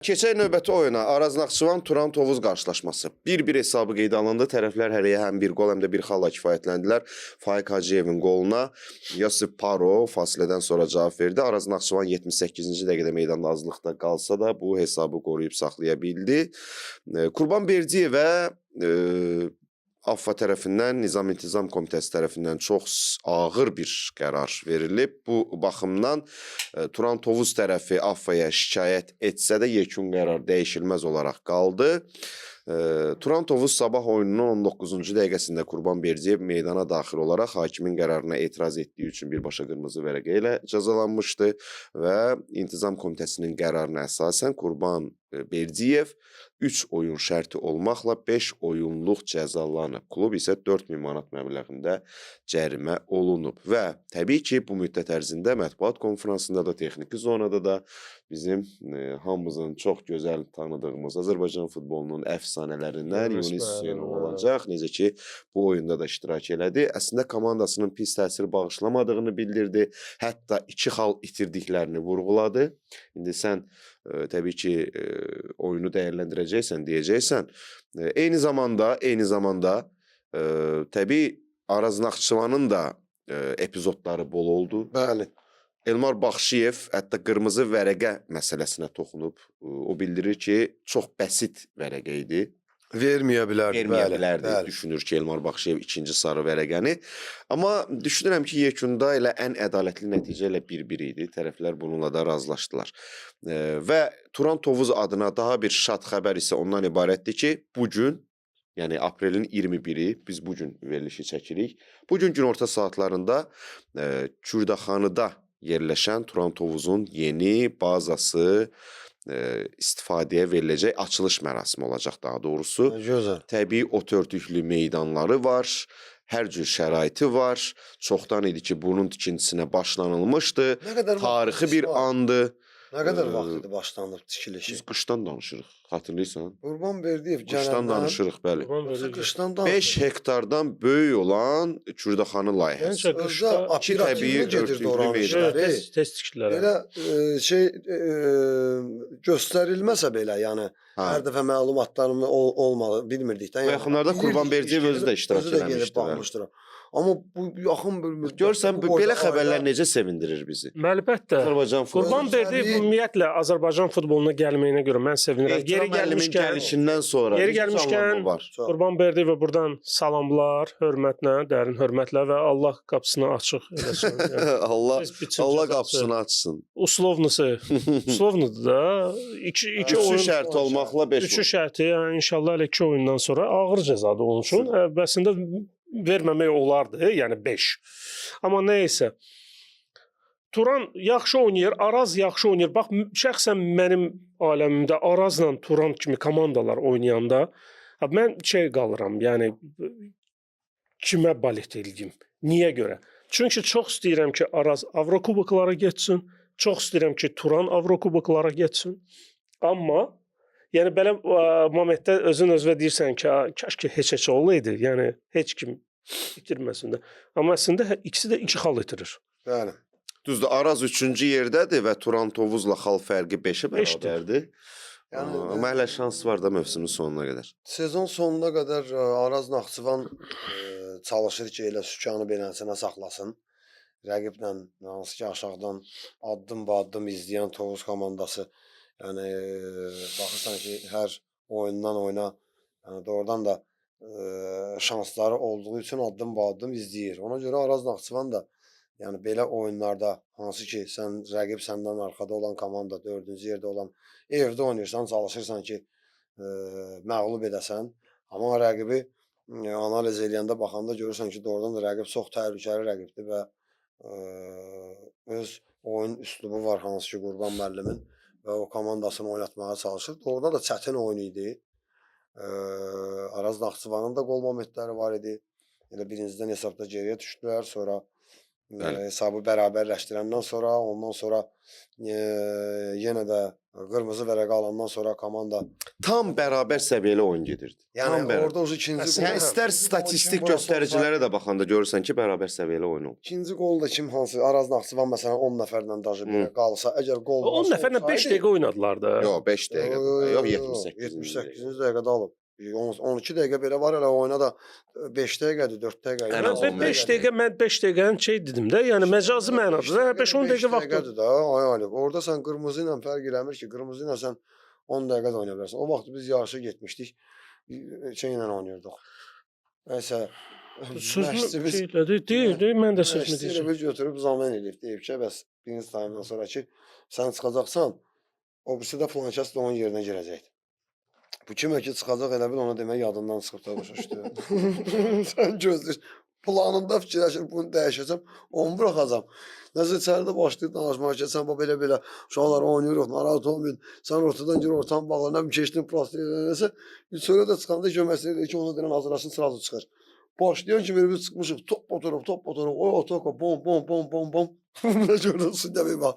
Keçək növbəti oyuna. Araz Naxçıvan Turan Tovuz qarşılaşması. 1-1 hesabı qeydə alındı. Tərəflər hərəyə həm bir qol, həm də bir xalla kifayətləndilər. Faiq Hacıyevin qoluna Yosif Paro fasilədən sonra cavab verdi. Araz Naxçıvan 78-ci dəqiqədə meydanda azlıqda qalsa da bu hesabı qoruyub saxlaya bildi. Qurban Berdiyevə AFFA tərəfindən, Nizam İntizam Komitəsi tərəfindən çox ağır bir qərar verilib. Bu baxımdan Turan Tovuz tərəfi AFFA-ya şikayət etsə də yekun qərar dəyişilməz olaraq qaldı. Turan Tovuz sabah oyununun 19-cu dəqiqəsində Qurban Berdiyev meydana daxil olaraq hakimin qərarına etiraz etdiyi üçün birbaşa qırmızı vərəqə ilə cəzalanmışdı və İntizam Komitəsinin qərarına əsasən Qurban Berdiyev 3 oyun şərti olmaqla 5 oyunluq cəzalanıb. Klub isə 4000 manat məbləğində cərimə olunub və təbii ki, bu müddət ərzində mətbuat konfransında da, texniki zonada da bizim hamımızın çox gözəl tanıdığımız Azərbaycan futbolunun əfsanələrindən Yunis Yunis Hüseynov bəli. olacaq. Necə ki, bu oyunda da iştirak elədi. Əslində komandasının pis təsir bağışlamadığını bildirdi. Hətta 2 xal itirdiklərini vurğuladı. İndi sən təbii ki, oyunu dəyərləndirəcəksən, deyəcəksən. Eyni zamanda təbii Araz Naxçıvanın da epizodları bol oldu. Bəli. Elmar Baxşiyev hətta qırmızı vərəqə məsələsinə toxunub. O bildirir ki, çox bəsit vərəqə idi. Verməyə bilərdi. Verməyə bəli, bilərdi. Bəli. Düşünür ki, Elmar Baxşiyev ikinci sarı vərəqəni. Amma düşünürəm ki, yekunda elə ən ədalətli nəticə elə 1-1 idi. Tərəflər bununla da razılaşdılar. Və Turan Tovuz adına daha bir şad xəbər isə ondan ibarətdir ki, bu gün, yəni aprelin 21-i, biz bu gün verilişi çəkirik. Bu gün günorta saatlarında Kürdaxanıda yerləşən Turan Tovuzun yeni bazası istifadəyə veriləcək, açılış mərasimi olacaq daha doğrusu. Gözəl. Təbii ot örtüklü meydanları var, hər cür şəraiti var. Çoxdan idi ki, bunun tikintisinə başlanılmışdı. Nə qədər vaxt Tarixi bir İsmail, andı. Nə qədər vaxt idi başlanıb tikilişi? Biz qışdan danışırıq, xatırlayırsan? Qurban Berdiyev Qışdan gələndən danışırıq, bəli. Qurban Yoxsa Berdiyev. qışdan 5 danışırıq. hektardan böyük olan Kürdaxanı layihəsi. Məncə Özdə qışda İki təbii operativli gedirdi örtüklü oranın meydan. Evet, işləri. tez, tez tikdilər. Belə şey göstərilməsə belə, yəni Hə. hər dəfə məlumatlarımız olmalı, bilmirdik də. Bu yaxınlarda Qurban Berdiyev özü də iştirak Özü də gedib eləmişdi, bəli. baxmışdır. Amma bu yaxın bir müddətdə Görsən bu belə boyda xəbərlər ailə- necə sevindirir bizi. Əlbəttə. Azərbaycan futbolu. Qurban Berdiyev ümumiyyətlə Azərbaycan futboluna gəlməyinə görə mən sevinirəm. Yeri Ehtiram müəllimin gəlmişkən gəlişindən sonra Yeri necə gəlmişkən- canlanma var. Çox. Qurban Berdiyevə buradan salamlar, hörmətlə, dərin hörmətlə və Allah qapısını açıq eləsin. Yəni, Allah tez bitsin Allah cəzası. qapısını açsın. Uslovnusu, uslovnudur da. İki Üçü oyun şərt olmaqla 5 Üçü şərti, yəni inşallah elə 2 oyundan sonra ağır cəzadır onun üçün. Əslində verməmək olardı, yəni 5. Amma nə isə. Turan yaxşı oynayır, Araz yaxşı oynayır. Bax, şəxsən mənim aləmimdə Arazla Turan kimi komandalar oynayanda ha, mən şey qalıram, yəni kimə balet eləyim? Niyə görə? Çünki çox istəyirəm ki, Araz Avrokuboklara getsin, çox istəyirəm ki, Turan Avrokuboklara getsin. Amma yəni belə momentdə özün özünə deyirsən ki, "A, kaş ki heç-heç olaydı." Yəni heç kim itirməsin də. Amma əslində ikisi də 2 xal itirir. Bəli. Düzdür, Araz 3-cü yerdədir və Turan Tovuzla xal fərqi 5-ə Beşdir. bərabərdir. Yəni, Amma hələ şans var da mövsümün sonuna qədər. Sezon sonuna qədər Araz Naxçıvan çalışır ki, elə sükanı beləsinə saxlasın. Rəqiblə hansı ki aşağıdan addım-ba-addım izləyən Tovuz komandası, yəni baxırsan ki, hər oyundan oyuna, yəni doğrudan da şansları olduğu üçün addım-ba-addım izləyir. Ona görə Araz Naxçıvan da yəni belə oyunlarda hansı ki sən rəqib səndən arxada olan komanda, 4-cü yerdə olan evdə oynayırsan, çalışırsan ki, məğlub edəsən. Amma rəqibi analiz eləyəndə baxanda görürsən ki, doğrudan da rəqib çox təhlükəli rəqibdir və öz oyun üslubu var hansı ki Qurban müəllimin və o komandasını oynatmağa çalışır. Doğrudan da çətin oyun idi. Araz Naxçıvanın da qol momentləri var idi. Elə birincidən hesabda geriyə düşdülər, sonra Bəli. Hesabı bərabərləşdirəndən sonra, ondan sonra yenə də qırmızı vərəqə alandan sonra komanda Tam bərabər səviyyəli oyun gedirdi. yəni Tam bərabər. orada o ikinci Əslində qol. Yəni istər statistik Kim burası olsa- göstəricilərə də baxanda görürsən ki, bərabər səviyyəli oyun oldu. İkinci qol da kim hansı Araz Naxçıvan məsələn 10 nəfərlə daşı belə qalsa, əgər qol 10 nəfərlə 5 dəqiqə oynadılar da. Yox, 5 dəqiqə. Yox, 78. 78-ci dəqiqədə alıb. 12 dəqiqə belə var elə oyuna da 5 dəqiqədir, 4 dəqiqə. Ən Mən az 10 5 dəqiqə, mən 5 dəqiqənin şey dedim də, yəni məcazi mənada da 5-10 dəqiqə vaxt. Dəqiqədir də, ay Alif. Orada sən qırmızı ilə fərq eləmir ki, qırmızı ilə sən 10 dəqiqə də oynaya bilərsən. O vaxt biz yarışa getmişdik. Şey ilə oynayırdıq. Nəsə Sözümü məşqçimiz şey elədi, deyir, deyir, mən də sözümü Məşqçi elə deyəcəm. bil götürüb zamen eləyib, deyib ki, bəs birinci taymdan sonra ki, sən çıxacaqsan, o birisi də filan kəs də onun yerinə girəcəkdi. Bu kimə ki çıxacaq elə bil ona demək yadından çıxıb da başa düşdü. Sən gözləyir. Planında fikirləşir, bunu dəyişəcəm, onu buraxacam. Nəsə içəridə başlayır danışmağa ki, sən bax belə-belə uşaqlar oynayırıq, narahat olmayın. Sən ortadan gir, ortanı bağla, nə bilim keçdin, plas nəsə. Sonra da çıxanda köməkçi deyir ki, ona deyirən hazırlasın, sırazu çıxır. Başlayan kimi biz çıxmışıq, top oturup, top oturup, o otoka, bom, bom, bom, bom, bom. Nə gördün, sündə bir bax.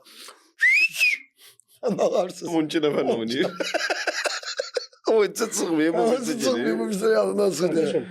Sən ağarsın. 12 nəfər oynayır. Oyunçu çıxmayıb, Oyunçu çıxmayıb, bu bizə yadından çıxır. Qardaşım,